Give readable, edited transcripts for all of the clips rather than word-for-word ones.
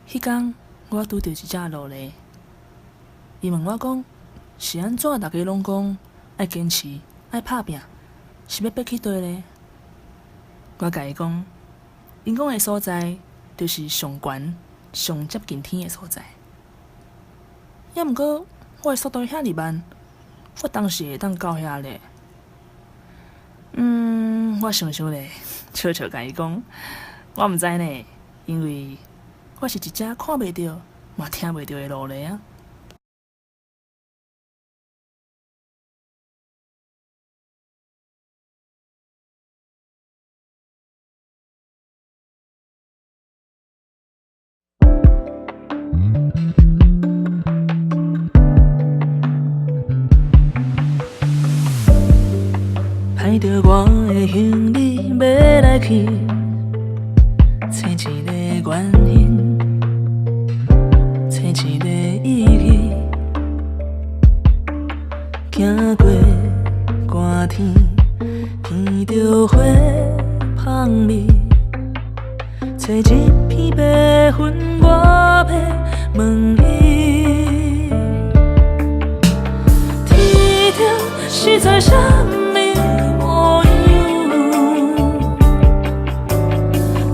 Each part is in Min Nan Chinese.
彼工我拄著一隻路咧，伊問我講是按怎逐家攏講愛堅持、愛拍拚，是欲爬去佗咧？我共伊講，𪜶講的所在，就是上懸、上接近天的所在。猶毋過，我的速度遐爾慢，我當時會當到遐咧？我想想咧，笑笑共伊講，我毋知呢，因為我是一隻看袂著、嘛聽袂著的路咧啊。歹著我的行李欲來去，揣一个原因，揣一个意義。行過寒天，闻著花香味，揣一片白雲，我欲問伊，天頂是做啥物模樣？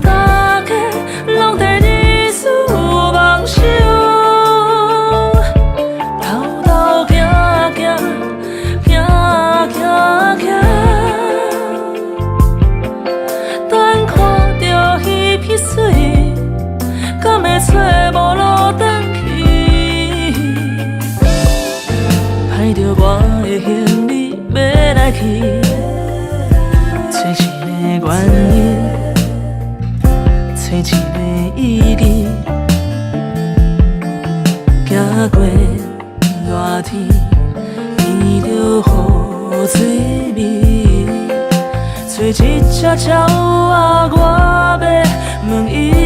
大家攏佇日思夢想，偷偷行行行行行，等看著彼片水，敢會揣無路轉去？歹著我的行李欲來去，揣一个原因，揣一个意義。行過熱天，闻著雨水味，揣一隻鳥仔，我欲問伊。